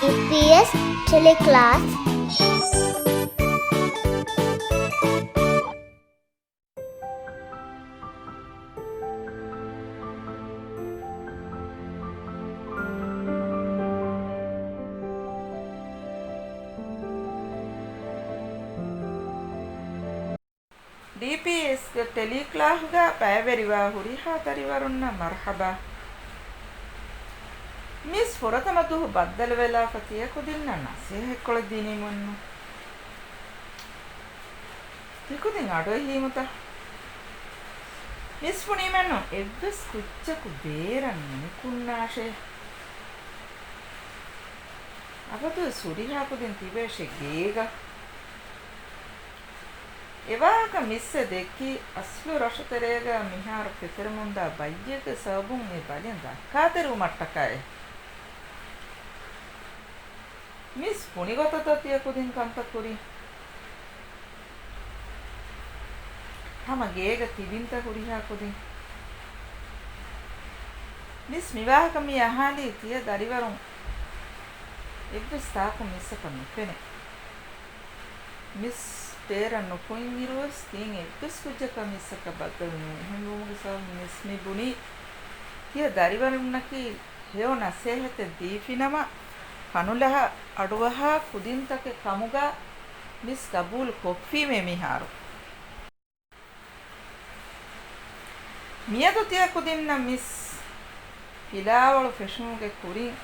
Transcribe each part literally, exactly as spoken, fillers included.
ޑީޕީއެސް ޓެލިކްލާސް. ޑީޕީއެސްގެ ޓެލީކްލާހުގަ ބައިވެރިވާ ހުރިހާ ދަރިވަރުންނަށް މަރުޙަބާ. މިސް ފުރަތަމަ ދުހު ބައްދަލުވެލާފަ ތިޔަކުދިންނަށް ނަސޭހަތްކޮޅެއް ދިނީމުންނު. ތިކުދިން އަޑުއެހީމުތަ؟ މިސް ބުނީމެއްނު އެއްވެސް ކުއްޖަކު ބޭރަށް ނުނިކުންނާށޭ. އަބަދުވެސް ހުރިހާ ކުދިން ތިބޭށޭ ގޭގަ. އެވާހަކަ މިސްއެ ދެއްކީ އަސްލު ރަށުތެރޭގަ މިހާރު ފެތެރެމުންދާ ބައްޔެއްގެ ސަބަބުން އެ ބަލިން ދައްކާތެރިވުމަށްޓަކައި. މިސް ބުނި ގޮތަށްތޯ ތިޔަ ކުދިން ކަންތައް ކުރީ؟ ހަމަ ގޭގަ ތިބިންތަ ހުރިހާ ކުދިން؟ މިސް މިވާހަކަ މި އަހާލީ ތިޔަ ދަރިވަރުން އެއްވެސް ތާކު މިސްއަކަށް ނުފެނޭ. މިސް ބޭރަށް ނުކުއިންއިރުވެސް ތީން އެއްވެސް ކުއްޖަކަށް މިސްއަކަށް ބައްދަލު ނުވޭ. އެހެންވުމުގެ ސަބަބުން މިސް މި ބުނީ ތިޔަ ދަރިވަރުންނަކީ ހެޔޮ ނަސޭހަތެއް ދީފިނަމަ، ކަނުލަހަށް އަޑުއަހާ ކުދިންތަކެއް ކަމުގަ މިސް ގަބޫލު ކޮށްފީމޭ މިހާރު. މިއަދު ތިޔަ ކުދިންނަށް މިސް ފިލާވަޅު ފެށުމުގެ ކުރިން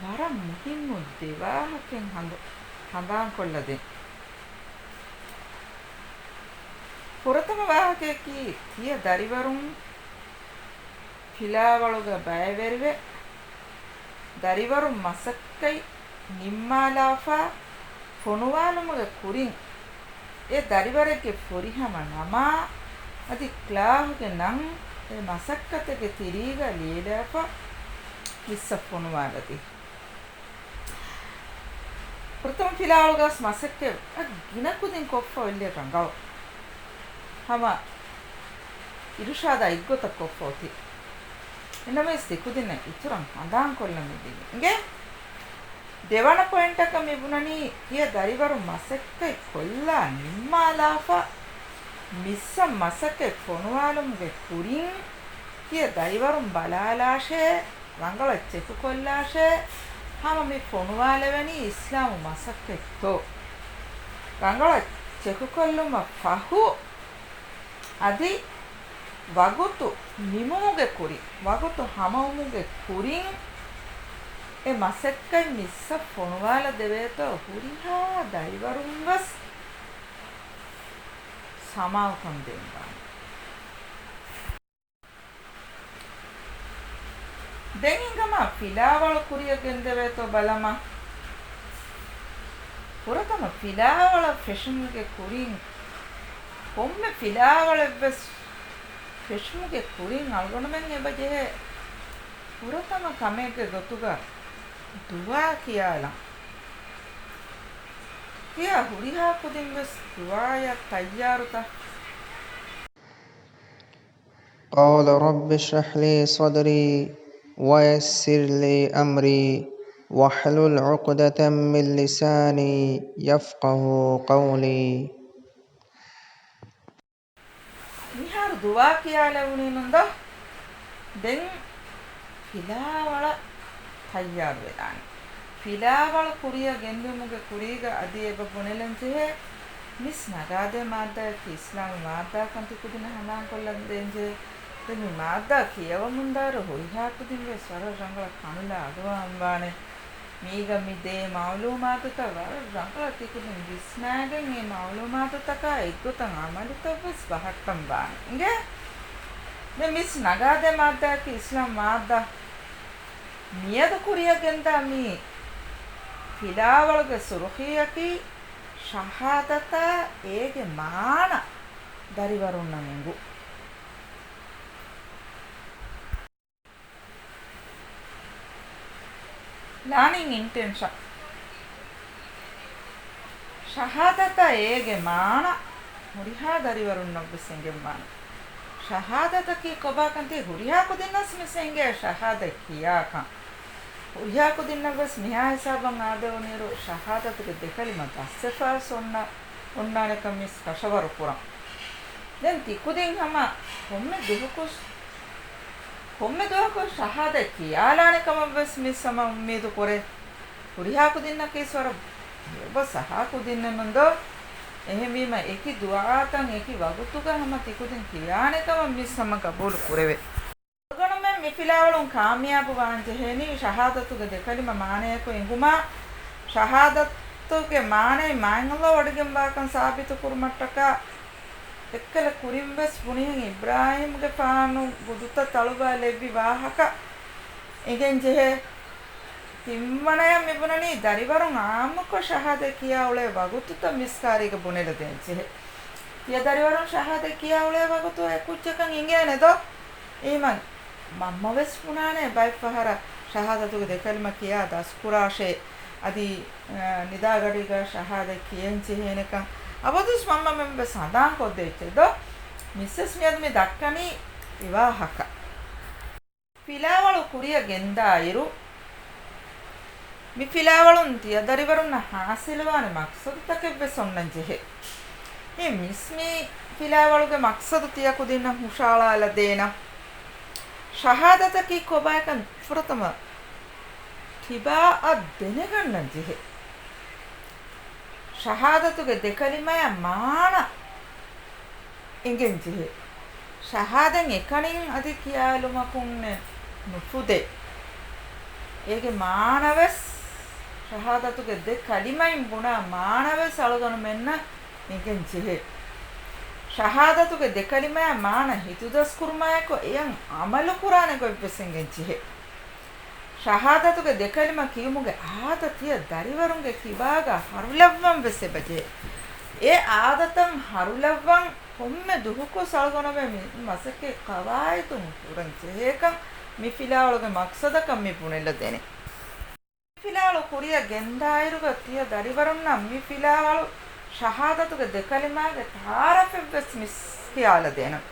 ވަރަށް މުހިއްމު ދެ ވާހަކައެއް ހަނދު-، ހަނދާންކޮށްލަދޭން. ފުރަތަމަ ވާހަކަޔަކީ، ތިޔަ ދަރިވަރުން ފިލާވަޅުގަ ބައިވެރިވެ، ދަރިވަރުން މަސައްކަތް ނިންމާލާފަ ފޮނުވާލުމުގެ ކުރިން، އެ ދަރިވަރެއްގެ ފުރިހަމަ ނަމާ އަދި ކްލާހުގެ ނަން އެ މަސައްކަތެއްގެ ތިރީގަ ލިޔެލާފަ މިސްއަށް ފޮނުވާލަދީ. ފުރަތަމަ ފިލާވަޅުގަސް މަސައްކަތް ގިނަ ކުދިން ކޮށްފަ އޮތްލި ރަނގަޅު. ހަމަ އިރުޝާދާ އެއްގޮތަށް ކޮށްފަ އޮތީ. އެނަމަވެސް ތިކުދިންނަށް އިތުރަށް ހަނދާންކޮށްލަން މި ދިނީ. އިނގޭ؟ ދެވަނަ ޕޮއިންޓަކަށް މި ބުނަނީ، ތިޔަ ދަރިވަރުން މަސައްކަތް ކޮށްލާ ނިންމާލާފަ، މިސްއަށް މަސައްކަތް ފޮނުވާލުމުގެ ކުރިން، ތިޔަ ދަރިވަރުން ބަލާލާށޭ، ރަނގަޅަށް ޗެކުކޮށްލާށޭ، ހަމަ މި ފޮނުވާލެވެނީ އިސްލާމު މަސައްކަތްތޯ؟ ރަނގަޅަށް ޗެކުކޮށްލުމަށް ފަހު، އަދި ވަގުތު ނިމުމުގެ ކުރިން، ވަގުތު ހަމަވުމުގެ ކުރިން އެ މަސައްކަތް މިސްއަށް ފޮނުވާލަ ދެވޭތޯ ހުރިހާ ދަރިވަރުން ވެސް ސަމާލުކަން ދޭންވާނެ. ދެން ހިނގަމާ ފިލާވަޅު ކުރިއަށް ގެންދެވޭތޯ ބަލަމާ. ފުރަތަމަ ފިލާވަޅަށް ފެށުމުގެ ކުރިން ކޮންމެ ފިލާވަޅެއްވެސް ފެށުމުގެ ކުރިން އަޅުގަނޑުމެން އެބަ ޖެހޭ ފުރަތަމަ ކަމެއްގެ ގޮތުގަ ދުޢާ ކިޔާލަން. ތިޔަ ހުރިހާ ކުދިން ވެސް ދުޢާއަށް ތައްޔާރުތަ؟ قال رب اشرح لي صدري ويسر لي أمري واحلل عقدة من لساني يفقهوا قولي. މިހާރު ދުޢާ ކިޔާލެވުނީ ނުންދޯ؟ ދެން ފިލާވަޅަށް ތައްޔާރުވެލާނެ. ފިލާވަޅު ކުރިއަށް ގެންދިއުމުގެ ކުރީގަ އަދި އެބަ ބުނެލަންޖެހޭ، މިސް ނަގާދޭ މާއްދާއަކީ އިސްލާމީ މާއްދާކަން ތިކުދިންނަށް ހަނދާންކޮށްލަން ދޭންޖެހޭ. ދެން މި މާއްދާ ކިޔަވަމުންދާއިރު ހުރިހާ ކުދިން ވެސް ވަރަށް ރަނގަޅަށް ކަނުލާ އަޑުއަހަންވާނެ. މީގަ މި ދޭ މަޢުލޫމާތުތައް ވަރަށް ރަނގަޅަށް ތިކުދިން ވިސްނާގެން އެ މަޢުލޫމާތުތަކާ އެއްގޮތަށް ޢަމަލުތައް ވެސް ބަހައްޓަން ވާނެ. އިނގޭ؟ ދެން މިސް ނަގާދޭ މާއްދާއަކީ އިސްލާމް މާއްދާ. މިއަދު ކުރިއަށް ގެންދާ މި ފިލާވަޅުގެ ސުރުޚީއަކީ ޝަހާދަތާ އޭގެ މާނަ ދަރިވަރުންނަށް އެނގު. ލާނިން އިންޓެންޝަން. ޝަހާދަތާ އޭގެ މާނަ ހުރިހާ ދަރިވަރުންނަށްވެސް އެނގެންވާނެ. ޝަހާދަތަކީ ކޮބާކަންތީ ހުރިހާ ކުދިންނަސް މިސް އެނގޭ ޝަހާދަތް ކިޔާކަން. ހުރިހާ ކުދިންނަށްވެސް މިހާ ހިސާބަށް އާދެވުނުއިރު، ޝަހާދަތުގެ ދެކަލިމަ ދަސްވެފަވެސް އޮންނަ، އޮންނާނެކަން މިސް ކަށަވަރު ކުރަން. ދެން ތިކުދިން ހަމަ ކޮންމެ ދުވަހަކު، ކޮންމެ ދުވަހަކު ޝަހާދަތް ކިޔާލާނެ ކަމަށްވެސް މިސް ހަމަ އުއްމީދު ކުރޭ. ހުރިހާ ކުދިންނަކީ ވަރަށް އެބަ ސަހާ ކުދިންނެއް ނޫން ދޯ؟ އެހެންވީމަ އެކި ދުޢާތައް އެކި ވަގުތުގަ ހަމަ ތިކުދިން ކިޔާނެ ކަމަށް މިސް ހަމަ ގަބޫލު ކުރެވޭ. އަޅުގަނޑުމެން މި ފިލާވަޅުން ކާމިޔާބު ވާން ޖެހޭނީ ޝަހާދަތުގެ ދެކަލިމަ މާނަޔަކު އެނގުމާ، ޝަހާދަތުގެ މާނައިން މާތް ﷲ ވޮޑިގެންވާކަން ސާބިތު ކުރުމަށްޓަކާ، އެއްކަލަ ކުރިންވެސް ބުނިހެން އިބްރާހީމްގެފާނު ގުދުތައް ތަޅުބާ ލެއްވި ވާހަކަ އެނގެން ޖެހޭ. ތިންވަނަޔަށް މިބުނަނީ ދަރިވަރުން ޢާއްމުކޮށް ޝަހާދަތް ކިޔާ އުޅޭ ވަގުތުތައް މިސް ކާރީގަ ބުނެލަދޭން ޖެހޭ. ތިޔަ ދަރިވަރުން ޝަހާދަތް ކިޔާ އުޅޭ ވަގުތު އެ ކުއްޖަކަށް އިނގޭނެ ދޯ؟ އެހެންވީމަ މަންމަވެސް ބުނާނެ ބައެއްފަހަރަށް ޝަހާދަތުގެ ދެކަލިމަ ކިޔާ ދަސްކުރާށޭ، އަދި، އަ، ނިދާގަޑީގަ ޝަހާދަތް ކިޔަން ޖެހޭނެކަން. އަބަދުވެސް މަންމަމެންވެސް ހަނދާންކޮށްދޭ އެއްޗެއް ދޯ؟ މިސްވެސް މިއަދު މި ދައްކަނީ އެވާހަކަ. ފިލާވަޅު ކުރިއަށް ގެންދާއިރު، މި ފިލާވަޅުން ތިޔަ ދަރިވަރުންނަށް ހާސިލުވާނެ މަޤްޞަދުތަކެއްވެސް އޮންނަން ޖެހޭ. އެ މިސް މި ފިލާވަޅުގެ މަޤްޞަދު ތިޔަ ކުދިންނަށް ހުށައަޅާލަދޭނަން. ޝަހާދަތަކީ ކޮބާކަން ފުރަތަމަ ތިބާއަށް ދެނެގަންނަން ޖެހޭ. ޝަހާދަތުގެ ދެކަލިމަޔަށް މާނަ އެނގެން ޖެހޭ. ޝަހާދަތް އެކަނިން އަދި ކިޔާލުމަކުންނެއް ނުފުދޭ. އޭގެ މާނަވެސް، ޝަހާދަތުގެ ދެ ކަލިމައިން ބުނާ މާނަވެސް އަޅުގަނޑުމެންނަށް އެނގެން ޖެހޭ. ޝަހާދަތުގެ ދެ ކަލިމަޔާ މާނަ ހިތުދަސްކުރުމާއެކު އެޔަށް ޢަމަލުކުރާނެ ގޮތްވެސް އެނގެން ޖެހޭ. ޝަހާދަތުގެ ދެކަލިމަ ކިޔުމުގެ އާދަ ތިޔަ ދަރިވަރުންގެ ކިބާގަ ހަރުލައްވަން ވެސް އެބަޖެހޭ. އެ އާދަތައް ހަރުލައްވަން ކޮންމެ ދުހަކު އަޅުގަނޑުމެން މި މަސައްކަތް ޤަވާޢިދުން ކުރަން ޖެހޭކަން މި ފިލާވަޅުގެ މަޤްޞަދަކަށް މި ބުނެލަދޭނެ. ފިލާވަޅު ކުރިއަށް ގެންދާއިރުގަ ތިޔަ ދަރިވަރުންނަށް މި ފިލާވަޅު ޝަހާދަތުގެ ދެކަލިމާގެ ތަޢާރަފެއްވެސް މިސް ކިޔާލަދޭނަން.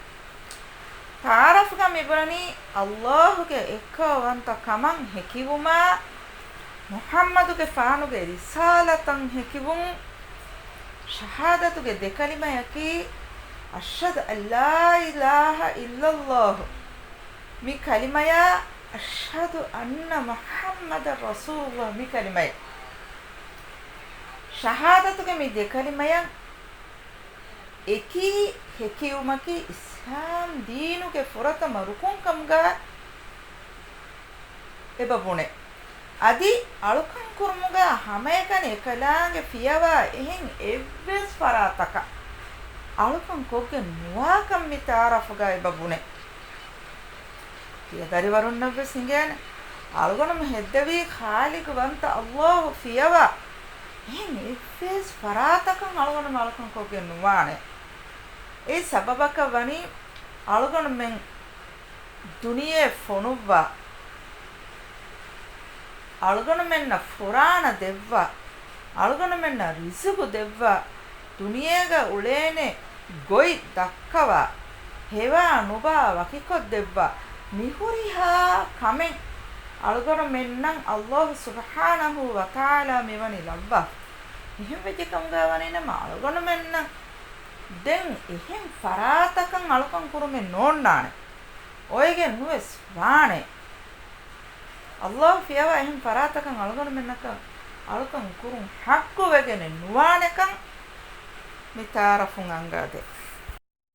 ތަޢާރަފުގަ މިބުނަނީ ﷲ ގެ އެއްކައުވަންތަ ކަމަށް ހެކިވުމާ، މުޙައްމަދުގެފާނުގެ ރިސާލަތަށް ހެކިވުން. ޝަހާދަތުގެ ދެކަލިމަޔަކީ، أشهد أن لا إله إلا الله މި ކަލިމަޔާ، أشهد أن محمدا رسول الله މި ކަލިމަޔަށް. ޝަހާދަތުގެ މި ދެކަލިމަޔަށް އެކީ ހެކިވުމަކީ އިސްލާމް ދީނުގެ ފުރަތަމަ ރުކުން ކަމުގަ އެބަ ބުނެ. އަދި އަޅުކަން ކުރުމުގަ ހަމައެކަނި އެކަލާނގެ ފިޔަވާ އެހެން އެއްވެސް ފަރާތަކަށް އަޅުކަން ކޮށްގެން ނުވާކަން މި ތަޢާރަފުގަ އެބަ ބުނެ. ތިޔަ ދަރިވަރުންނަށްވެސް އިނގޭނެ، އަޅުގަނޑުމެން ހެއްދެވީ ޚާލިޤުވަންތަ ﷲ ފިޔަވާ އެހެން އެއްވެސް ފަރާތަކަށް އަޅުގަނޑުމެން އަޅުކަން ކޮށްގެން ނުވާނެ. އެއީ ސަބަބަކަށް ވަނީ އަޅުގަނޑުމެން ދުނިޔެ ފޮނުއްވާ، އަޅުގަނޑުމެންނަށް ފުރާނަ ދެއްވާ، އަޅުގަނޑުމެންނަށް ރިޒުގު ދެއްވާ، ދުނިޔޭގަ އުޅޭނެ ގޮތް ދައްކަވާ، ހެވާ ނުބާ ވަކިކޮށްދެއްވާ، މިހުރިހާ ކަމެއް އަޅުގަނޑުމެންނަށް ﷲ ސުބްޙާނަހޫ ވަތަޢާލާ މިވަނީ ލައްވާފަ. އެހެން ވެއްޖެ ކަމުގަ ވަނީނަމަ އަޅުގަނޑުމެންނަށް ދެން އެހެން ފަރާތަކަށް އަޅުކަން ކުރުމެއް ނޯންނާނެ. އޮވެގެން ނުވެސް ވާނެ. ﷲ ފިޔަވާ އެހެން ފަރާތަކަށް އަޅުގަނޑުމެންނަކަށް އަޅުކަން ކުރުން ޙައްޤުވެގެނެއް ނުވާނެކަން މި ތަޢާރަފުން އަންގާދޭ.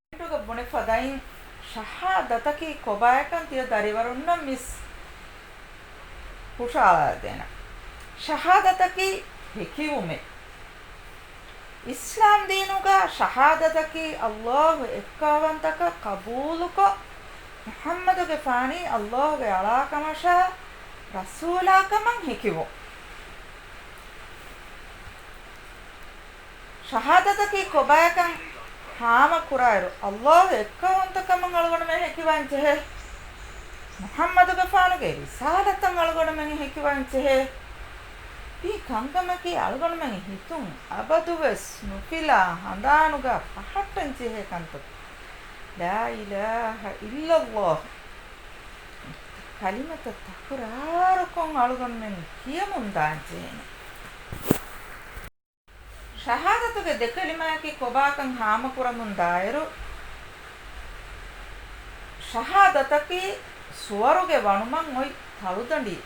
ކޮމެންޓުގަ ބުނެފަ ދައިން ޝަހާދަތަކީ ކޮބާއެކަން ތިޔަ ދަރިވަރުންނަށް މިސް ހުށައަޅާދޭނަން. ޝަހާދަތަކީ ހެކިވުމެއް. އިސްލާމް ދީނުގަ ޝަހާދަތަކީ ﷲ އެއްކައުވަންތަކަން ޤަބޫލުކޮށް، މުޙައްމަދުގެފާނީ ﷲ ގެ އަޅާކަމަށާ ރަސޫލާކަމަށް ހެކިވުން. ޝަހާދަތަކީ ކޮބާއެކަން ހާމަކުރާއިރު، ﷲ އެއްކައުވަންތަކަމަށް އަޅުގަނޑުމެން ހެކިވާން ޖެހޭ. މުޙައްމަދުގެފާނުގެ ރިސާލަތަށް އަޅުގަނޑުމެން ހެކިވާން ޖެހޭ. މި ކަންކަމަކީ އަޅުގަނޑުމެން ހިތުން އަބަދުވެސް ނުފިލާ ހަނދާނުގަ ފަހައްޓަން ޖެހޭ ކަންތައް. لا إله إلا الله. ކަލިމަތައް ތަކުރާރުކޮށް އަޅުގަނޑުމެން ކިޔަމުން ދާންޖެހޭނެ. ޝަހާދަތުގެ ދެކަލިމާއަކީ ކޮބާކަން ހާމަކުރަމުން ދާއިރު، ޝަހާދަތަކީ ސުވަރުގެ ވަނުމަށް އޮތް ތަޅުދަނޑި.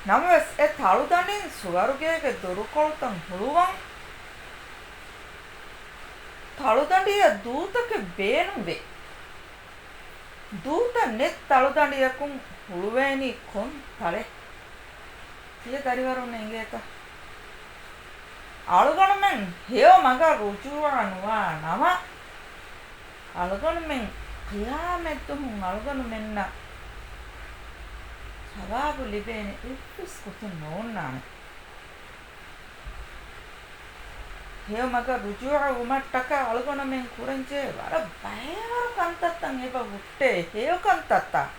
ނަމަވެސް، އެ ތަޅުދަނޑިން ސުވަރުގޭގެ ދޮރުކޮޅުތައް ހުޅުވަން ތަޅުދަނޑިއަށް ދޫތަކެއް ބޭނުންވޭ. ދޫތައް ނެތް ތަޅުދަނޑިއަކުން ހުޅުވޭނީ ކޮން ތަޅެއް؟ ތިޔަ ދަރިވަރުން އެނގޭތަ؟ އަޅުގަނޑުމެން ހެޔޮ މަގަށް ރުޖޫޢަ ނުވާ ނަމަ، އަޅުގަނޑުމެން ޤިޔާމަތްދުވަހުން އަޅުގަނޑުމެންނަށް ސަވާބު ލިބޭނެ އެއްވެސް ގޮތެއް ނޯންނާނެ. ހެޔޮ މަގަށް ރުޖޫޢަ ވުމަށްޓަކާ އަޅުގަނޑުމެން ކުރަންޖެހޭ ވަރަށް ބައިވަރު ކަންތައްތައް އެބަ ހުއްޓޭ، ހެޔޮ ކަންތައްތައް.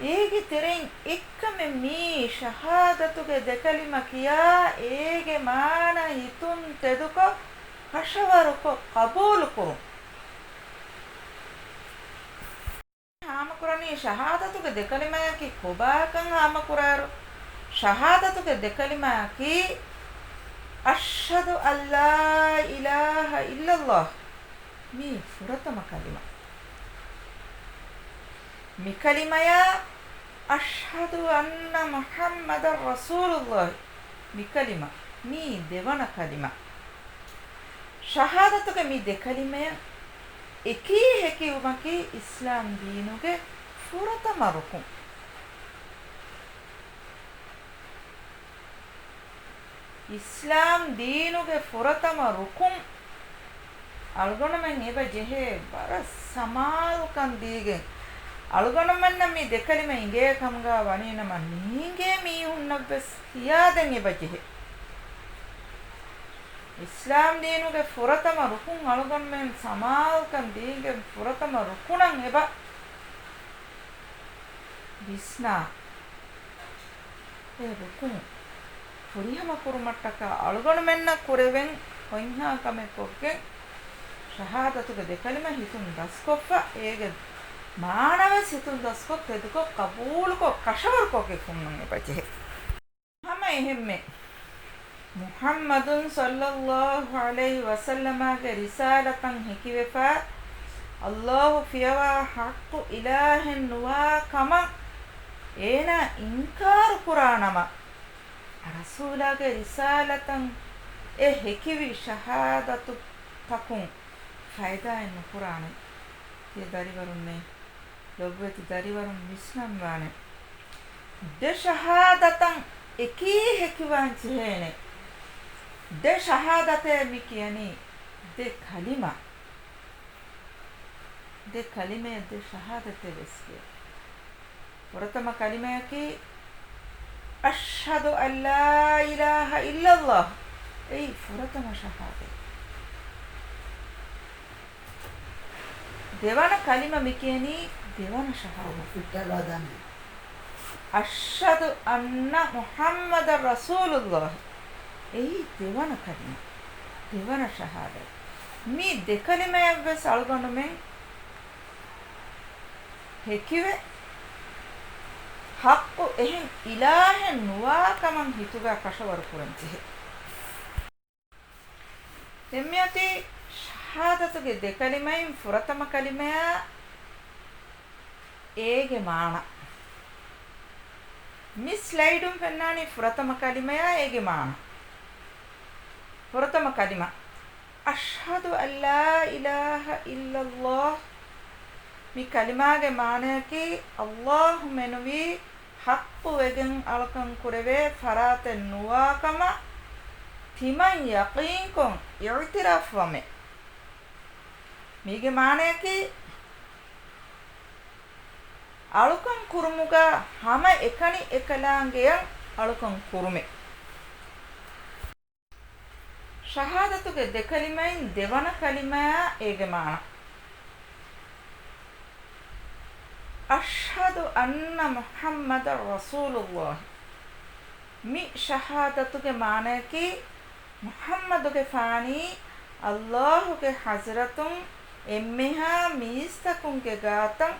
އޭގެ ތެރެއިން އެއްކަމެއް މީ ޝަހާދަތުގެ ދެކަލިމަ ކިޔާ، އޭގެ މާނަ ހިތުން ތެދުކޮށް، ކަށަވަރުކޮށް، ޤަބޫލުކުރުން. ހާމަކުރަނީ ޝަހާދަތުގެ ދެކަލިމާއަކީ ކޮބާކަން ހާމަކުރާއިރު، ޝަހާދަތުގެ ދެކަލިމާއަކީ، أشهد أن لا إله إلا الله، މީ ފުރަތަމަ ކަލިމަ. މި ކަލިމަޔާ، أشهد أن محمدا رسول الله، މި ކަލިމަ، މީ ދެވަނަ ކަލިމަ. ޝަހާދަތުގެ މި ދެ ކަލިމަޔަށް އެކީ ހެކިވުމަކީ އިސްލާމް ދީނުގެ ފުރަތަމަ ރުކުން. އިސްލާމް ދީނުގެ ފުރަތަމަ ރުކުން އަޅުގަނޑުމެން އެބަ ޖެހޭ ވަރަށް ސަމާލުކަން ދީގެން، އަޅުގަނޑުމެންނަށް މި ދެކަލިމަ އިނގޭ ކަމުގަ ވަނީނަމަ، ނޭނގޭ މީހުންނަށްވެސް ކިޔާދޭން އެބަ ޖެހޭ. އިސްލާމް ދީނުގެ ފުރަތަމަ ރުކުން އަޅުގަނޑުމެން ސަމާލުކަން ދީގެން ފުރަތަމަ ރުކުނަށް އެބަ ވިސްނާ، އެ ރުކުން ފުރިހަމަ ކުރުމަށްޓަކާ އަޅުގަނޑުމެންނަށް ކުރެވެން ކޮންހާ ކަމެއް ކޮށްގެން، ޝަހާދަތުގެ ދެކަލިމަ ހިތުން ދަސްކޮށްފަ، އޭގެ މާނަވެސް ހިތުން ދަސްކޮށް، ތެދުކޮށް، ޤަބޫލުކޮށް، ކަށަވަރުކޮށްގެ ހުންނަން އެބަޖެހޭ. ހަމަ އެހެންމެ، މުޙައްމަދު ޞައްލައްލާހު ޢަލައިހި ވަސައްލަމާގެ ރިސާލަތަށް ހެކިވެފަ، ﷲ ފިޔަވާ ޙައްޤު އިލާހެއް ނުވާ ކަމަށް އޭނާ އިންކާރު ކުރާ ނަމަ، ރަސޫލާގެ ރިސާލަތަށް އެ ހެކިވި ޝަހާދަތުތަކުން ފައިދާއެއް ނުކުރާނެ. ތިޔަ ދަރިވަރުންނޭ، ލޮބުވެތި ދަރިވަރުން ވިސްނަންވާނެ. ދެ ޝަހާދަތަށް އެކީ ހެކިވާން ޖެހޭނެ. ދެ ޝަހާދަތޭ މި ކިޔަނީ ދެ ކަލިމަ. ދެ ކަލިމަޔަށް ދެ ޝަހާދަތޭ ވެސް ކިޔޭ. ފުރަތަމަ ކަލިމަޔަކީ، أشهد أن لا إله إلا الله. އެއީ ފުރަތަމަ ޝަހާދަތް. ދެވަނަ ކަލިމަ މި ކިޔަނީ ދެވަނަ ޝަހާދަތް. އަޝްހަދު އަންނަ މުޙައްމަދަށް ރަސޫލުﷲ. އެއީ ދެވަނަ ކަލިމަ، ދެވަނަ ޝަހާދަތް. މި ދެ ކަލިމަޔަށްވެސް އަޅުގަނޑުމެން ހެކިވެ، ޙައްޤު އެހެން އިލާހެއް ނުވާ ކަމަށް ހިތުގަ ކަށަވަރު ކުރަން ޖެހޭ. ދެން މިއޮތީ ޝަހާދަތުގެ ދެ ކަލިމައިން ފުރަތަމަ ކަލިމަޔާ އޭގެ މާނަ. މި ސްލައިޑުން ފެންނާނީ ފުރަތަމަ ކަލިމަޔާ އޭގެ މާނަ. ފުރަތަމަ ކަލިމަ، أشهد أن لا إله إلا الله. މި ކަލިމާގެ މާނަޔަކީ، ﷲ މެނުވީ ޙައްޤުވެގެން އަޅުކަން ކުރެވޭ ފަރާތެއް ނުވާކަމަށް ތިމަން ޔަޤީންކޮށް އިޢުތިރާފުވަމޭ. މީގެ މާނަޔަކީ، އަޅުކަން ކުރުމުގަ ހަމަ އެކަނި އެކަލާނގެޔަށް އަޅުކަން ކުރުމޭ. ޝަހާދަތުގެ ދެ ކަލިމައިން ދެވަނަ ކަލިމަޔާ އޭގެ މާނަ، أشهد أن محمدا رسول الله. މި ޝަހާދަތުގެ މާނަޔަކީ، މުޙައްމަދުގެފާނީ ﷲ ގެ ޙަޟްރަތުން އެންމެހާ މީސްތަކުންގެ ގާތަށް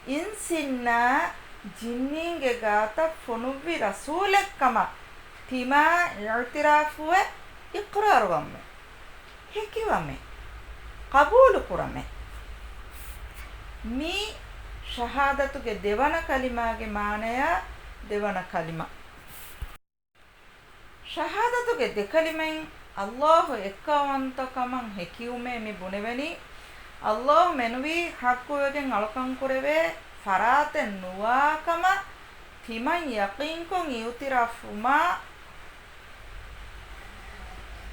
އިންސިންނާ ޖިންނީންގެ ގާތަށް ފޮނުއްވި ރަސޫލެއްކަމަށް ތިމާ އިއުތިރާފުވެ އިޤްރާރުވަމެ. ހެކިވަމެ. ޤަބޫލުކުރަމެ. މީ ޝަހާދަތުގެ ދެވަނަ ކަލިމާގެ މާނަޔާ ދެވަނަ ކަލިމަ. ޝަހާދަތުގެ ދެކަލިމައިން ﷲ އެއްކައުވަންތަކަމަށް ހެކިވުމޭ މި ބުނެވެނީ، ﷲ މެނުވީ ޙައްޤުވެގެން އަޅުކަންކުރެވޭ ފަރާތެއް ނުވާކަމަށް ތިމަން ޔަޤީންކޮށް އިއުތިރާފުވުމާ،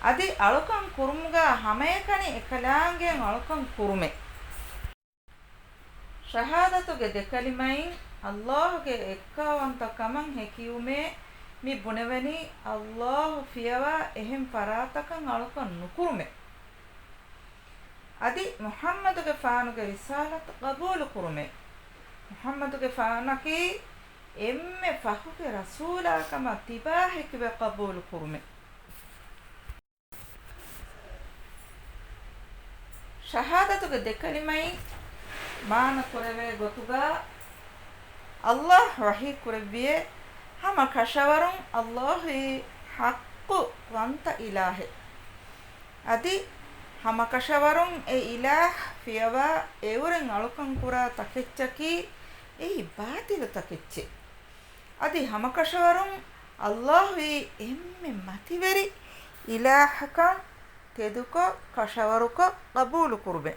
އަދި އަޅުކަން ކުރުމުގަ ހަމައެކަނި އެކަލާނގެއަށް އަޅުކަން ކުރުމެ. ޝަހާދަތުގެ ދެކަލިމައިން ﷲގެ އެއްކައުވަންތަ ކަމަށް ހެކިވުމޭ މި ބުނެވެނީ، ﷲ ފިޔަވާ އެހެން ފަރާތަކަށް އަޅުކަން ނުކުރުމެ. އަދި މުޙައްމަދުގެފާނުގެ ރިސާލަތު ޤަބޫލުކުރުމެ. މުޙައްމަދުގެފާނަކީ އެންމެ ފަހުގެ ރަސޫލާ ކަމަށް ތިބާ ހެކިވެ ޤަބޫލުކުރުމެ. ޝަހާދަތުގެ ދެކަލިމައިން މާނަކުރެވޭ ގޮތުގަ، ﷲ ވަޙީ ކުރެއްވިޔޭ، ހަމަ ކަށަވަރުން ﷲ އީ ޙައްޤު ވަންތަ އިލާހެއް. އަދި ހަމަކަށަވަރުން އެ އިލާހް ފިޔަވާ އެއުރެން އަޅުކަން ކުރާ ތަކެއްޗަކީ އެއީ ބާޠިލު ތަކެއްޗެއް. އަދި ހަމަކަށަވަރުން ﷲ އީ އެންމެ މަތިވެރި އިލާހަކަށް ތެދުކޮށް ކަށަވަރުކޮށް ޤަބޫލުކުރުމެ.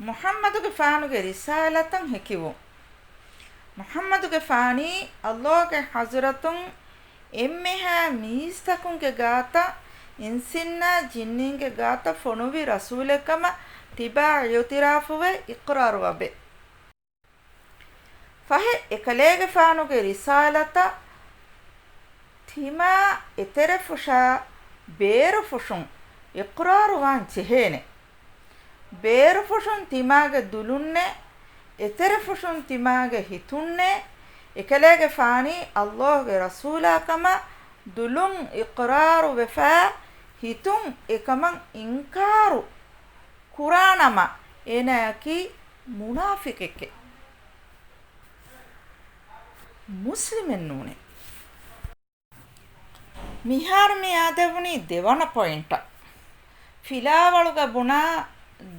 މުޙައްމަދުގެފާނުގެ ރިސާލަތަށް ހެކިވުން. މުޙައްމަދުގެފާނީ ﷲގެ ޙަޟްރަތުން އެންމެހާ މީސްތަކުންގެ ގާތަށް، އިންސިންނާ ޖިންނީންގެ ގާތަށް ފޮނުއްވި ރަސޫލެއްކަމަށް ތިބާ އިއުތިރާފުވެ އިޤްރާރުވަބެ. ފަހެ އެކަލޭގެފާނުގެ ރިސާލަތަށް ތިމާ އެތެރެފުށާ ބޭރުފުށުން އިޤްރާރުވާން ޖެހޭނެ. ބޭރުފުށުން ތިމާގެ ދުލުންނޭ، އެތެރެފުށުން ތިމާގެ ހިތުންނޭ، އެކަލޭގެފާނީ ﷲގެ ރަސޫލާ ކަމަށް ދުލުން އިޤްރާރުވެފާ، ހިތުން އެކަމަށް އިންކާރު ކުރާނަމަ، އޭނާއަކީ މުނާފިޤެކޭ. މުސްލިމެއް ނޫނޭ. މިހާރު މި އާދެވުނީ ދެވަނަ ޕޮއިންޓަށް. ފިލާވަޅުގަ ބުނާ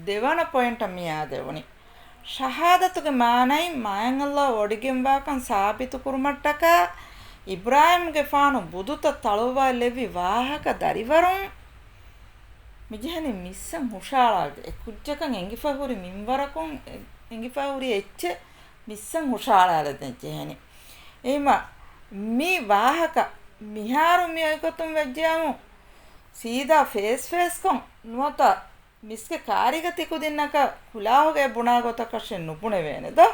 ދެވަނަ ޕޮއިންޓަށް މި އާދެވުނީ. ޝަހާދަތުގެ މާނައިން މާތް ﷲ ވޮޑިގެންވާކަން ސާބިތުކުރުމަށްޓަކާ، އިބްރާހީމްގެފާނު ބުދުތައް ތަޅުއްވާލެއްވި ވާހަކަ ދަރިވަރުން މިޖެހެނީ މިސްއަށް ހުށައަޅާލަދޭ. އެ ކުއްޖަކަށް އެނގިފަ ހުރި މިންވަރަކުން، އެ، އެނގިފަ ހުރި އެއްޗެއް މިސްއަށް ހުށައަޅާލަދޭން ޖެހެނީ. އެހެންމަ މި ވާހަކަ މިހާރު މި އޮތްގޮތުން ވެއްޖެއަމު، ސީދާ ފޭސް ފޭސްކޮށް ނުވަތަ މިސްގެ ކާރީގަ ތިކުދިންނަކަށް ކުލާހުގަ އެ ބުނާ ގޮތަކަށެއް ނުބުނެވޭނެ ދޯ؟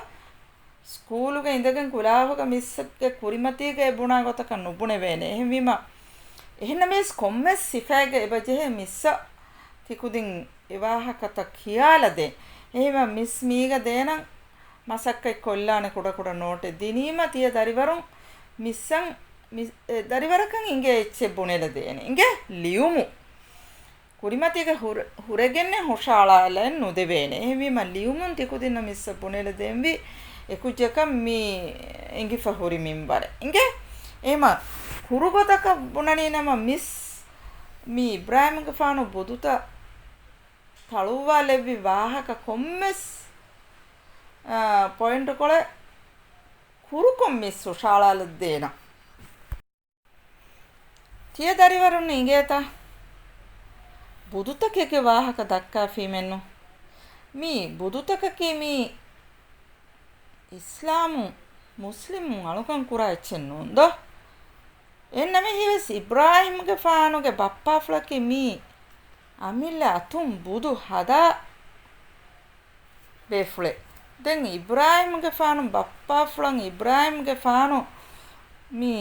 ސްކޫލުގަ އިނދެގެން ކުލާހުގަ މިސްގެ ކުރިމަތީގަ އެ ބުނާ ގޮތަކަށް ނުބުނެވޭނެ. އެހެންވީމަ، އެހެންނަމަވެސް ކޮންމެސް ސިފައެއްގަ އެބަޖެހޭ މިސްއަށް ތިކުދިން އެ ވާހަކަތައް ކިޔާލަދޭ. އެހެންވީމަ މިސް މީގަ ދޭނަން މަސައްކަތް ކޮށްލާނެ ކުޑަކުޑަ ނޯޓެއް ދިނީމަ ތިޔަ ދަރިވަރުން މިސްއަށް މި-، އެ، ދަރިވަރަކަށް އިނގޭ އެއްޗެއް ބުނެލަދޭނެ. އިނގޭ ލިޔުމު. ކުރިމަތީގަ ހުރ-، ހުރެގެންނެއް ހުށައަޅާލައެއް ނުދެވޭނެ. އެހެންވީމަ ލިޔުމުން ތިކުދިންނަށް މިސްއަށް ބުނެލަދޭންވީ އެކުއްޖަކަށް މި އެނގިފަ ހުރި މިންވަރެއް. އިނގޭ؟ އެހެމަ ކުރުގޮތަކަށް ބުނަނީ ނަމަ މިސް މި އިބްރާހީމްގެފާނު ބުދުތައް ތަޅުއްވާލެއްވި ވާހަކަ ކޮންމެސް، އާ، ޕޮއިންޓުކޮޅެއް ކުރުކޮށް މިސް ހުށައަޅާލަދޭނަން. ތިޔަ ދަރިވަރުން އިނގޭތަ؟ ބުދުތަކެއްގެ ވާހަކަ ދައްކާފީމެއްނު. މީ ބުދުތަކަކީ މީ އިސްލާމުން މުސްލިމުން އަޅުކަން ކުރާ އެއްޗެއް ނޫން ދޯ؟ އެހެންނަމަވެސް އިބްރާހީމްގެފާނުގެ ބައްޕާފުޅަކީ މީ އަމިއްލަ އަތުން ބުދު ހަދާ ބޭފުޅެއް. ދެން އިބްރާހީމްގެފާނު ބައްޕާފުޅަށް އިބްރާހީމްގެފާނު މީ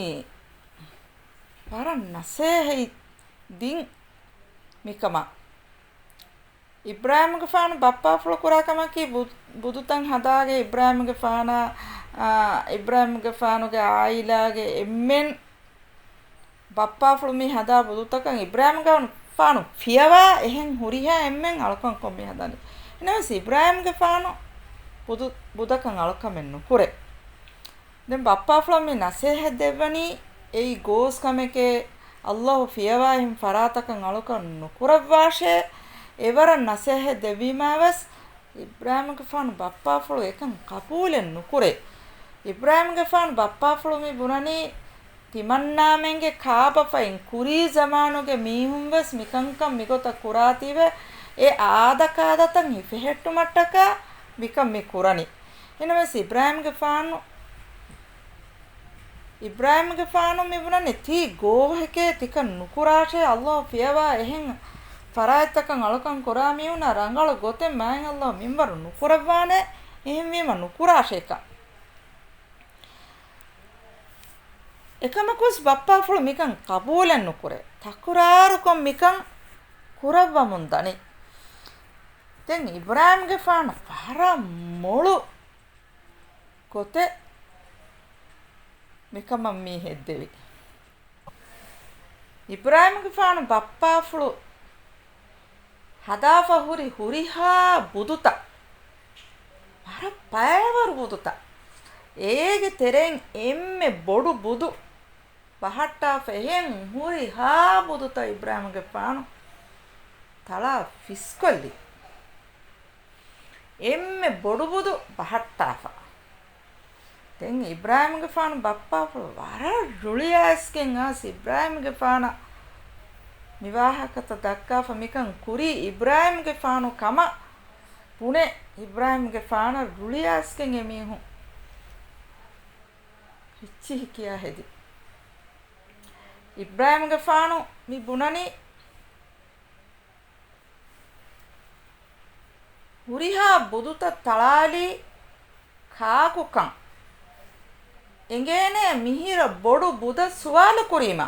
ވަރަށް ނަސޭހަތް ދިން މިކަމަށް. އިބްރާހީމްގެފާނު ބައްޕާފުޅު ކުރާ ކަމަކީ ބު-، ބުދުތައް ހަދާގެ އިބްރާހީމްގެފާނާ، އާ، އިބްރާހީމްގެފާނުގެ އާއިލާގެ އެންމެން ބައްޕާފުޅު މި ހަދާ ބުދުތަކަށް އިބްރާހީމްގެފާނު ފިޔަވާ އެހެން ހުރިހާ އެންމެން އަޅުކަންކޮށް މި ހަދާނެ. އެހެނަސް އިބްރާހީމްގެފާނު ބުދު-، ބުދަކަށް އަޅުކަމެއް ނުކުރޭ. ދެން ބައްޕާފުޅަށް މި ނަސޭހަތް ދެއްވަނީ އެއީ ގޯސް ކަމެކޭ، ﷲ ފިޔަވާ އެހެން ފަރާތަކަށް އަޅުކަން ނުކުރައްވާށޭ. އެވަރަށް ނަސޭހަތް ދެއްވީމާ ވެސް އިބްރާހިމްގެފާނު ބައްޕާފުޅު އެކަން ޤަބޫލެއް ނުކުރޭ. އިބްރާހިމްގެފާނު ބައްޕާފުޅު މި ބުނަނީ، ތިމަންނާމެންގެ ކާބަފައިން ކުރީ ޒަމާނުގެ މީހުން ވެސް މިކަންކަން މިގޮތަށް ކުރާތީވެ، އެ އާދަކާދަތައް ހިފެހެއްޓުމަށްޓަކާ މިކަން މި ކުރަނީ. އެހެނަސް އިބްރާހިމްގެފާނު، އިބްރާހިމްގެފާނު މި ބުނަނީ ތީ ގޯހެކޭ ތިކަން ނުކުރާށޭ، ﷲ ފިޔަވާ އެހެން ފަރާތްތަކަށް އަޅުކަން ކުރާ މީހުންނަށް ރަނގަޅު ގޮތެއް މާތް ﷲ މިންވަރު ނުކުރައްވާނެ، އެހެންވީމަ ނުކުރާށޭކަން. އެކަމަކުވެސް ބައްޕާފުޅު މިކަން ޤަބޫލެއް ނުކުރޭ. ތަކުރާރުކޮށް މިކަން ކުރައްވަމުން ދަނީ. ދެން އިބްރާހިމްގެފާނަށް ވަރަށް މޮޅު ގޮތެއް މިކަމަށް މީ ހެއްދެވި. އިބްރާހިމްގެފާނު ބައްޕާފުޅު ހަދާފަ ހުރި ހުރިހާ ބުދުތައް، ވަރަށް ބައިވަރު ބުދުތައް، އޭގެ ތެރެއިން އެންމެ ބޮޑު ބުދު ބަހައްޓާފަ އެހެން ހުރިހާ ބުދުތައް އިބްރާހިމްގެފާނު ތަޅާ ފިސްކޮށްލި. އެންމެ ބޮޑު ބުދު ބަހައްޓާފަ. ދެން އިބްރާހިމްގެފާނު ބައްޕާފުޅު ވަރަށް ރުޅިއައިސްގެން އައިސް އިބްރާހިމްގެފާނަށް މި ވާހަކަތައް ދައްކާފަ މިކަން ކުރީ އިބްރާހިމްގެފާނު ކަމަށް ބުނެ، އިބްރާހިމްގެފާނަށް ރުޅިއައިސްގެން އެމީހުން ހިއްޗިހި ކިޔާ ހެދި. އިބްރާހިމްގެފާނު މި ބުނަނީ، ހުރިހާ ބުދުތައް ތަޅާލީ ކާކުކަން އެނގޭނޭ މިހިރަ ބޮޑު ބުދަށް ސުވާލު ކުރީމަ.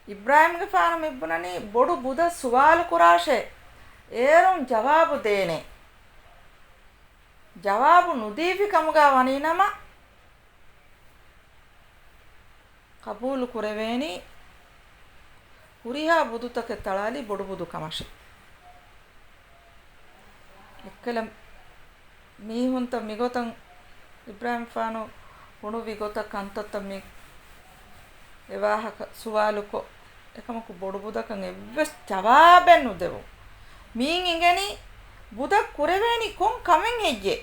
އިބްރާހިމްގެފާނު މި ބުނަނީ ބޮޑު ބުދަށް ސުވާލު ކުރާށޭ، އޭރުން ޖަވާބު ދޭނޭ. ޖަވާބު ނުދީފި ކަމުގަ ވަނީނަމަ، ޤަބޫލު ކުރެވޭނީ ހުރިހާ ބުދުތަކެއް ތަޅާލީ ބޮޑު ބުދު ކަމަށޭ. އެއްކަލަ މީހުންތައް މިގޮތަށް އިބްރާހިމްފާނު ބުނުއްވި ގޮތަށް ކަންތައްތައް މި އެ ވާހަކަ ސުވާލުކޮށް، އެކަމަކު ބޮޑު ބުދަކަށް އެއްވެސް ޖަވާބެއް ނުދެވުން. މީން އިނގެނީ ބުދަށް ކުރެވޭނީ ކޮން ކަމެއް ހެއްޔޭ؟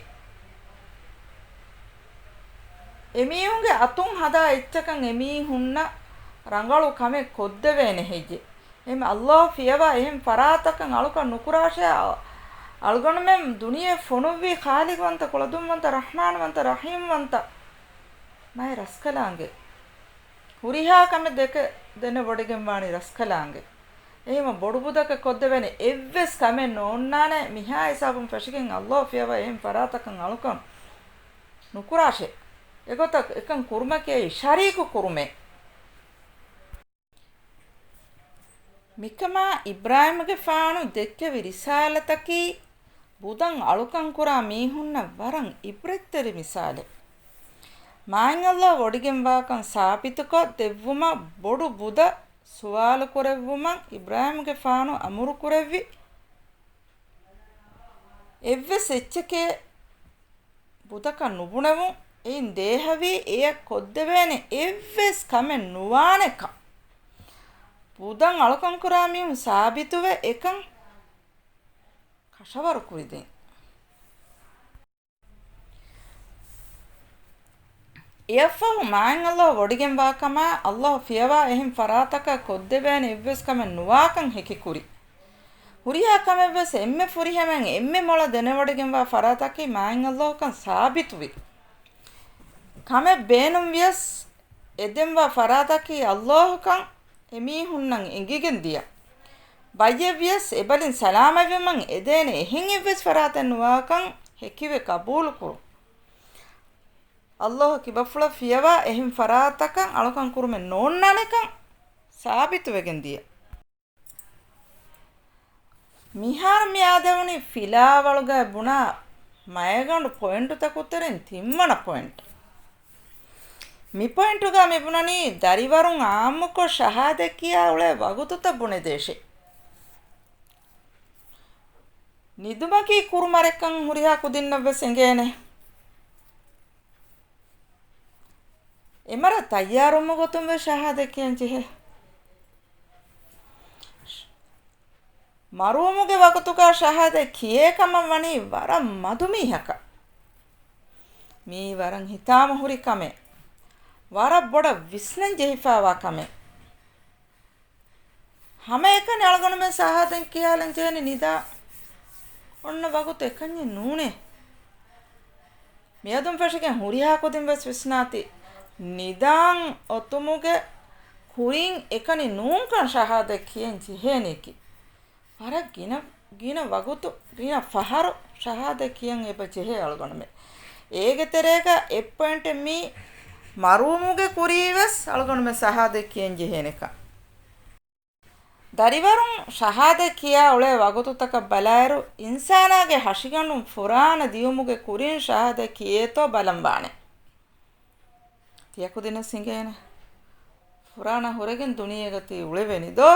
އެމީހުންގެ އަތުން ހަދާ އެއްޗަކަށް އެމީހުންނަށް ރަނގަޅު ކަމެއް ކޮށްދެވޭނެ ހެއްޔޭ؟ އެހެން ﷲ ފިޔަވާ އެހެން ފަރާތަކަށް އަޅުކަން ނުކުރާށޭ. އަ-، އަޅުގަނޑުމެން ދުނިޔެ ފޮނުއްވީ ޚާލިޤުވަންތަ، ކުޅަދުންވަންތަ، ރަޙްމާންވަންތަ، ރަޙީމްވަންތަ މާތް ރަސްކަލާނގެ. ހުރިހާ ކަމެއް ދެކެ ދެނެވޮޑިގެން ވާނީ ރަސްކަލާނގެ. އެހެންވެ ބޮޑު ބުދަކަށް ކޮށްދެވޭނެ އެއްވެސް ކަމެއް ނޯންނާނެ. މިހާ ހިސާބުން ފެށިގެން ﷲ ފިޔަވާ އެހެން ފަރާތަކަށް އަޅުކަން ނުކުރާށޭ. އެގޮތަށް އެކަން ކުރުމަކީ ޝަރީކު ކުރުމޭ. މިކަމާ އިބްރާހިމްގެފާނު ދެއްކެވި ރިސާލަތަކީ ބުދަށް އަޅުކަން ކުރާ މީހުންނަށް ވަރަށް އިބްރަތްތެރި މިސާލެއް. މާތް ﷲ ވޮޑިގެންވާކަން ސާބިތުކޮށް ދެއްވުމަށް ބޮޑު ބުދަށް ސުވާލު ކުރެއްވުމަށް އިބްރާހިމްގެފާނު އަމުރު ކުރެއްވި. އެއްވެސް އެއްޗެކޭ ބުދަކަށް ނުބުނެވުން، އެއިން ދޭހަވީ އެޔަށް ކޮށްދެވޭނެ އެއްވެސް ކަމެއް ނުވާނެކަން. ބުދަށް އަޅުކަން ކުރާ މީހުން ސާބިތުވެ އެކަން ކަށަވަރު ކުރިދިން. އެއަށްފަހު މާތް ﷲ ވޮޑިގެންވާކަމާ ﷲ ފިޔަވާ އެހެން ފަރާތަކަށް ކޮށްދެވޭނެ އެއްވެސް ކަމެއް ނުވާކަން ހެކިކުރި. ހުރިހާ ކަމެއްވެސް އެންމެ ފުރިހަމައިން އެންމެ މޮޅަށް ދެނެވޮޑިގެންވާ ފަރާތަކީ މާތް ﷲ ކަން ސާބިތުވި. ކަމެއް ބޭނުންވިޔަސް އެދެންވާ ފަރާތަކީ ﷲ ކަން އެމީހުންނަށް އެނގިގެން ދިޔަ. ބައްޔެއްވިޔަސް އެބަލިން ސަލާމަތްވުމަށް އެދޭނެ އެހެން އެއްވެސް ފަރާތެއް ނުވާކަން ހެކިވެ ޤަބޫލުކުރުން. ﷲ ކިބަފުޅަށް ފިޔަވާ އެހެން ފަރާތަކަށް އަޅުކަން ކުރުމެއް ނޯންނާނެކަން ސާބިތުވެގެން ދިޔަ. މިހާރު މި އާދެވުނީ ފިލާވަޅުގައި ބުނާ މައިގަނޑު ޕޮއިންޓުތަކުގެ ތެރެއިން ތިންވަނަ ޕޮއިންޓް. މި ޕޮއިންޓުގަ މި ބުނަނީ ދަރިވަރުން އާއްމުކޮށް ޝަހާދަތް ކިޔާ އުޅޭ ވަގުތުތައް ބުނެދޭށޭ. ނިދުމަކީ ކުރު މަރެއްކަން ހުރިހާ ކުދިންނަށް ވެސް އެނގޭނެ. އެ މަރަށް ތައްޔާރުވުމުގެ ގޮތުން ވެސް ޝަހާދަތް ކިޔަން ޖެހޭ. މަރުވުމުގެ ވަގުތުގަ ޝަހާދަތް ކިޔޭ ކަމަށް ވަނީ ވަރަށް މަދު މީހަކަށް. މީ ވަރަށް ހިތާމަ ހުރި ކަމެއް. ވަރަށް ބޮޑަށް ވިސްނަން ޖެހިފައިވާ ކަމެއް. ހަމައެކަނި އަޅުގަނޑުމެން ޝަހާދަތް ކިޔާލަން ޖެހެނީ ނިދާ އޮންނަ ވަގުތު އެކަންޏެއް ނޫނޭ. މިއަދުން ފެށިގެން ހުރިހާ ކުދިން ވެސް ވިސްނާތީ، ނިދާން އޮތުމުގެ ކުރިން އެކަނި ނޫންކަން ޝަހާދަތް ކިޔަން ޖެހޭނީކީ. ވަރަށް ގިނަ، ގިނަ ވަގުތު، ގިނަ ފަހަރު ޝަހާދަތް ކިޔަން އެބަ ޖެހޭ އަޅުގަނޑުމެން. އޭގެ ތެރޭގަ އެއް ޕޮއިންޓެއް މީ މަރުވުމުގެ ކުރީ ވެސް އަޅުގަނޑުމެން ޝަހާދަތް ކިޔަން ޖެހޭނެކަން. ދަރިވަރުން ޝަހާދަތް ކިޔާ އުޅޭ ވަގުތުތަކަށް ބަލާއިރު، އިންސާނާގެ ހަށިގަނޑުން ފުރާނަ ދިޔުމުގެ ކުރިން ޝަހާދަތް ކިޔޭތޯ ބަލަން ވާނެ. ތިޔަ ކުދިންނަށް އިނގޭނެ. ފުރާނަ ހުރެގެން ދުނިޔޭގަ ތި އުޅެވޭނީ ދޯ؟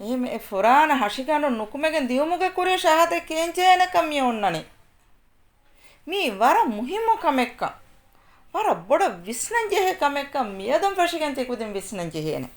އެހެން އެ ފުރާނަ ހަށިގަނޑުން ނުކުމެގެން ދިޔުމުގެ ކުރިން ޝަހާދަތް ކިޔަން ޖެހޭނެކަން މި އޮންނަނީ. މީ ވަރަށް މުހިއްމު ކަމެއްކަން، ވަރަށް ބޮޑަށް ވިސްނަން ޖެހޭ ކަމެއްކަން މިއަދުން ފެށިގެން ތި ކުދިން ވިސްނަން ޖެހޭނެ.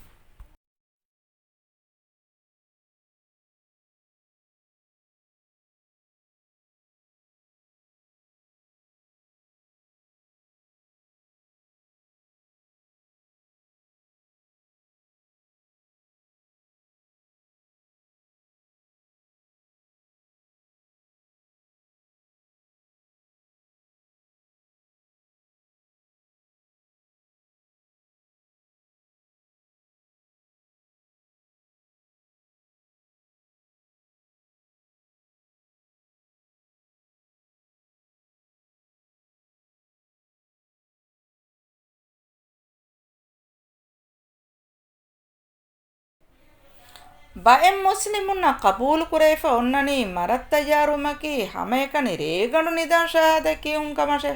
ބައެއް މުސްލިމުންނަށް ޤަބޫލުކުރެވިފަ އޮންނަނީ މަރަށް ތައްޔާރުވުމަކީ ހަމައެކަނި ރޭގަނޑު ނިދާން ޝަހާދަތް ކިޔުން ކަމަށޭ.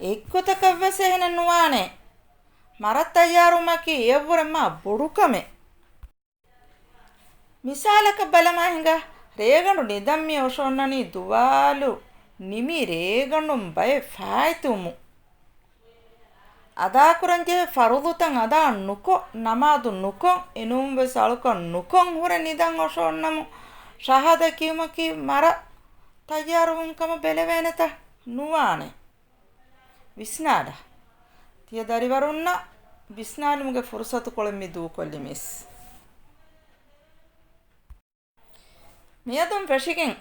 އެއްގޮތަކަށްވެސް އެހެނެއް ނުވާނެ. މަރަށް ތައްޔާރުވުމަކީ އެއަށްވުރެ މާ ބޮޑު ކަމެއް. މިސާލަކަށް ބަލަމާ ހިނގާ، ރޭގަނޑު ނިދަން މި އޮށޯންނަނީ ދުވާލު ނިމި ރޭގަނޑުން ބައެއް ފާއިތުވުމުން. އަދާކުރަންޖެހޭ ފަރުޟުތައް އަދާ ނުކޮށް، ނަމާދު ނުކޮށް، އެނޫންވެސް އަޅުކަން ނުކޮށް ހުރެ ނިދަން އޮށޯންނަމު، ޝަހާދަތް ކިޔުމަކީ މަރަށް ތައްޔާރުވުން ކަމަށް ބެލެވޭނެތަ؟ ނުވާނެ. ވިސްނާލަ. ތިޔަ ދަރިވަރުންނަށް ވިސްނާލުމުގެ ފުރުސަތުކޮޅެއް މި ދޫކޮށްލި މިސް. މިއަދުން ފެށިގެން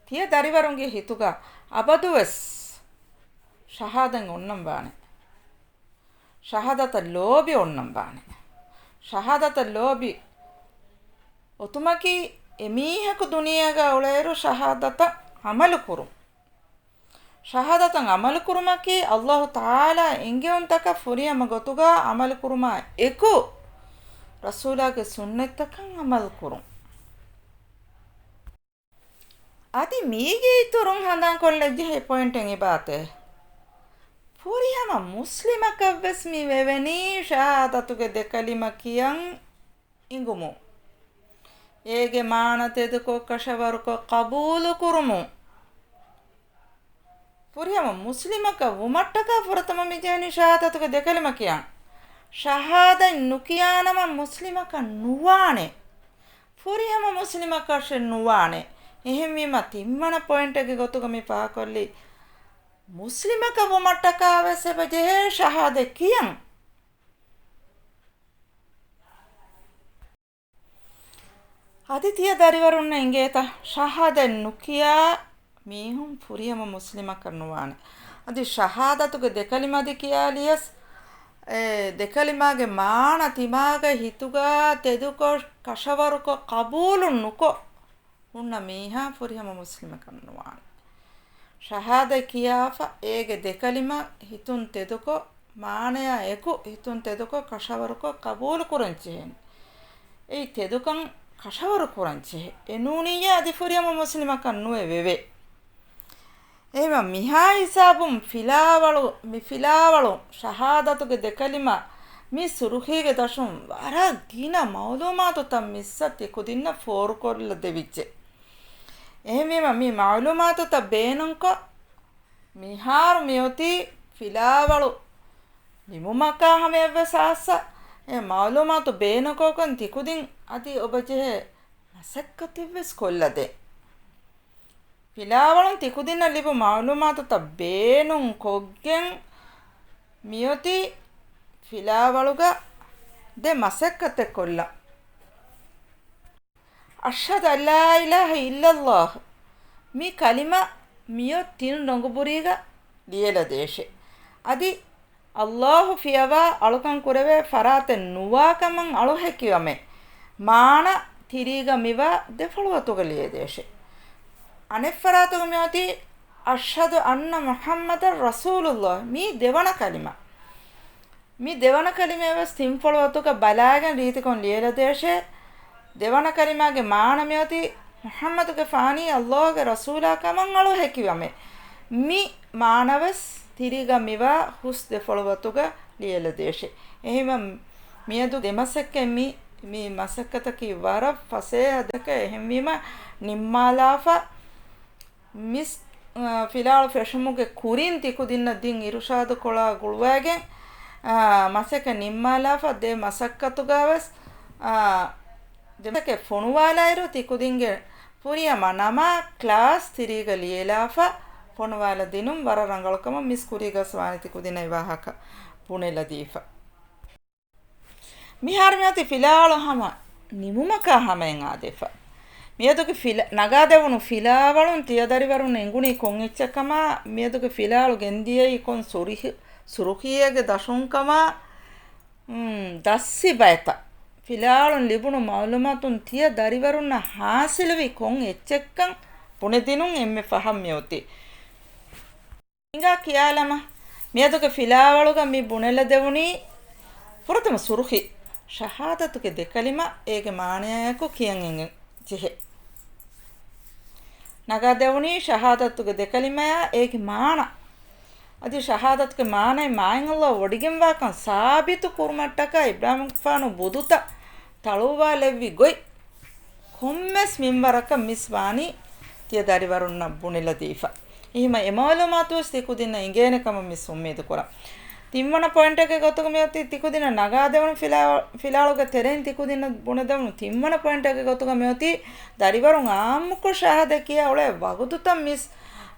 ތިޔަ ދަރިވަރުންގެ ހިތުގަ އަބަދުވެސް ޝަހާދަތް އޮންނަން ވާނެ. ޝަހާދަތަށް ލޯބި އޮންނަން ވާނެ. ޝަހާދަތަށް ލޯބި އޮތުމަކީ އެމީހަކު ދުނިޔޭގަ އުޅޭއިރު ޝަހާދަތަށް ޢަމަލު ކުރުން. ޝަހާދަތަށް ޢަމަލު ކުރުމަކީ ﷲ ތަޢާލާ އެންގެވުންތަކަށް ފުރިހަމަ ގޮތުގަ ޢަމަލު ކުރުމާ އެކު، ރަސޫލާގެ ސުންނަތްތަކަށް ޢަމަލު ކުރުން. އަދި މީގެ އިތުރުން ހަނދާންކޮށްލަންޖެހޭ ޕޮއިންޓެއް އެބާތޭ. ފުރިހަމަ މުސްލިމަކަށްވެސް މި ވެވެނީ ޝަހާދަތުގެ ދެކަލިމަ ކިޔަން އިނގުމުން، އޭގެ މާނަ ތެދުކޮށް ކަށަވަރުކޮށް ޤަބޫލު ކުރުމުން. ފުރިހަމަ މުސްލިމަކަށް ވުމަށްޓަކާ ފުރަތަމަ މި ޖެހެނީ ޝަހާދަތުގެ ދެކަލިމަ ކިޔަން. ޝަހާދަތް ނުކިޔާނަމަ މުސްލިމަކަށް ނުވާނެ. ފުރިހަމަ މުސްލިމަކަށެއް ނުވާނެ. އެހެންވީމަ ތިންވަނަ ޕޮއިންޓެއްގެ ގޮތުގަ މި ފާހަގަކޮށްލީ، މުސްލިމަކަށް ވުމަށްޓަކާ ވެސް އެބަ ޖެހޭ ޝަހާދަތް ކިޔަން. އަދި ތިޔަ ދަރިވަރުންނަށް އިނގޭތަ؟ ޝަހާދަތް ނުކިޔާ މީހުން ފުރިހަމަ މުސްލިމަކަށް ނުވާނެ. އަދި ޝަހާދަތުގެ ދެކަލިމަ އަދި ކިޔާލިޔަސް، އެ ދެކަލިމާގެ މާނަ ތިމާގެ ހިތުގަ ތެދުކޮށް، ކަށަވަރުކޮށް، ޤަބޫލު ނުކޮށް، ހުންނަ މީހާ ފުރިހަމަ މުސްލިމަކަށް ނުވާނެ. ޝަހާދަތް ކިޔާފަ، އޭގެ ދެކަލިމަ ހިތުން ތެދުކޮށް، މާނަޔާ އެކު ހިތުން ތެދުކޮށް، ކަށަވަރުކޮށް، ޤަބޫލު ކުރަން ޖެހޭނެ. އެއީ ތެދުކަން ކަށަވަރު ކުރަން ޖެހޭ. އެ ނޫނިއްޔާ އަދި ފުރިހަމަ މުސްލިމަކަށް ނުވެ ވެވޭ. އެހެންވެ، މިހާ ހިސާބުން ފިލާވަޅު، މި ފިލާވަޅު ޝަހާދަތުގެ ދެކަލިމަ މި ސުރުޚީގެ ދަށުން ވަރަށް ގިނަ މައުލޫމާތުތައް މިއްސަށް ތިކުދިންނަށް ފޯރުކޮށްލަ ދެވިއްޖެ. އެހެންވީމަ، މި މަޢުލޫމާތުތައް ބޭނުންކޮށް، މިހާރު މިއޮތީ ފިލާވަޅު ނިމުމަކާ ހަމަޔަށްވެސް އާސްސަ، އެ މަޢުލޫމާތު ބޭނުންކޮށްގެން ތިކުދިން އަދި އޮބަޖެހޭ މަސައްކަތެއްވެސް ކޮށްލަދޭ. ފިލާވަޅުން ތިކުދިންނަށް ލިބު މަޢުލޫމާތުތައް ބޭނުން ކޮށްގެން މިއޮތީ ފިލާވަޅުގަ ދެ މަސައްކަތެއް ކޮށްލަން. އަޝްހަދު އަން ލާ އިލާހަ އިއްލައްލާހު މި ކަލިމަ މިއޮތް ތިން ރޮނގުބުރީގަ ލިޔެލަދޭށޭ. އަދި އައްލާހު ފިޔަވާ އަޅުކަން ކުރެވޭ ފަރާތެއް ނުވާ ކަމަށް އަޅު ހެކިވަމޭ. މާނަ ތިރީގަ މިވާ ދެފަޅު އަތުގަ ލިޔެދޭށޭ. އަނެއް ފަރާތުގަ މިއޮތީ އަޝްހަދު އަންނަ މުޙައްމަދަށް ރަސޫލުއްލާހް މީ ދެވަނަ ކަލިމަ. މި ދެވަނަ ކަލިމަޔަށް ވެސް ތިންފަޅު އަތުގަ ބަލާގެން ރީތިކޮށް ލިޔެލަދޭށޭ. ދެވަނަ ކަލިމާގެ މާނަ މިއޮތީ މުޙައްމަދުގެ ފާނީ އައްލާހުގެ ރަސޫލާ ކަމަށް އަޅު ހެކިވަމޭ. މި މާނަވެސް ތިރީގަ މިވާ ހުސް ދެފަޅު އަތުގަ ލިޔެލަދޭށޭ. އެހެންވެ، މިއަދު ދެމަސައްކަތް މި، މި މަސައްކަތަކީ ވަރަށް ފަސޭހަ ދެކެ އެހެންވީމަ ނިންމާލާފަ މިސް، އަ، ފިލާވަޅު ފެށުމުގެ ކުރިން ތިކުދިންނަށް ދިން އިރުޝާދުކޮޅާ ގުޅުވައިގެން، އަ، މަސައްކަތް ނިންމާލާފަ ދެ މަސައްކަތުގަވެސް، އަ، ދެ މަސައްކަތް ފޮނުވާލާއިރު ތިކުދިންގެ ފުރިހަމަ ނަމާ ކްލާސް ތިރީގަ ލިޔެލާފަ ފޮނުވާލަދިނުން ވަރަށް ރަނގަޅު ކަމަށް މިސް ކުރީގަސް ވާނީ ތިކުދިންނަށް އެ ވާހަކަ ބުނެލަދީފަ. މިހާރު މިއޮތީ ފިލާވަޅު ހަމަ ނިމުމަކާ ހަމައިން އާދެފަ. މިއަދުގެ ފިލަ-، ނަގާދެވުނު ފިލާވަޅުން ތިޔަ ދަރިވަރުންނަށް އެނގުނީ ކޮން އެއްޗެއްކަމާ، މިއަދުގެ ފިލާވަޅު ގެންދިޔައީ ކޮން ސުރުހި-، ސުރުޚީއެއްގެ ދަށުންކަމާ، މް، ދައްސި ބައިތައް. ފިލާވަޅުން ލިބުނު މަޢުލޫމާތުން ތިޔަ ދަރިވަރުންނަށް ހާސިލުވީ ކޮން އެއްޗެއްކަން ބުނެދިނުން އެންމެ ފަހަށް މިއޮތީ. ހިނގާ ކިޔާލަމާ، މިއަދުގެ ފިލާވަޅުގަ މި ބުނެލަދެވުނީ ފުރަތަމަ ސުރުޚީ، ޝަހާދަތުގެ ދެކަލިމަ އޭގެ މާނަޔާއެކު ކިޔަން އެނގެން ޖެހޭ. ނަގާދެވުނީ ޝަހާދަތުގެ ދެކަލިމަޔާ އޭގެ މާނަ. އަދި ޝަހާދަތުގެ މާނައިން މާތް ﷲ ވޮޑިގެންވާކަން ސާބިތު ކުރުމަށްޓަކާ އިބްރާހީމްގެފާނު ބުދުތައް ތަޅުއްވާލެއްވި ގޮތް ކޮންމެސް މިންވަރަކަށް މިސް ވާނީ ތިޔަ ދަރިވަރުންނަށް ބުނެލަދީފަ. އެހެންވީމަ އެ މަޢުލޫމާތުވެސް ތިކުދިންނަށް އިނގޭނެ ކަމަށް މިސް އުއްމީދު ކުރަން. ތިންވަނަ ޕޮއިންޓެއްގެ ގޮތުގަ މިއޮތީ ތިކުދިންނަށް ނަގާދެވުނު ފިލާ-، ފިލާވަޅުގެ ތެރެއިން ތިކުދިންނަށް ބުނެދެވުނު ތިންވަނަ ޕޮއިންޓެއްގެ ގޮތުގަ މިއޮތީ ދަރިވަރުން އާއްމުކޮށް ޝަހާދަތް ކިޔާ އުޅޭ ވަގުތުތައް މިސް،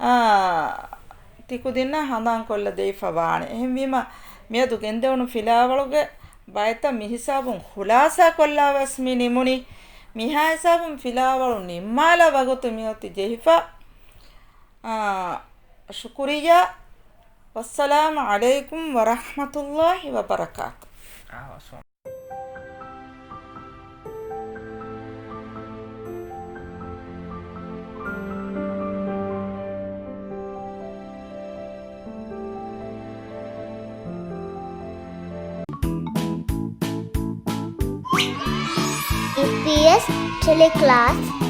އާ، ތިކުދިންނަށް ހަނދާން ކޮށްލަދެވިފަ ވާނެ. އެހެންވީމަ، މިއަދު ގެންދެވުނު ފިލާވަޅުގެ ބައިތައް މިހިސާބުން ޚުލާސާ ކޮށްލާ ވެސް މި ނިމުނީ. މިހާ ހިސާބުން ފިލާވަޅު ނިންމާލާ ވަގުތު މިއޮތީ ޖެހިފަ. އާ، ޝުކުރިއްޔާ. ވައްސަލާމު ޢަލައިކުމް ވަރަޙްމަތުﷲި ވަބަރަކާތު. އީޕީއެސް ޓެލެކްލާސް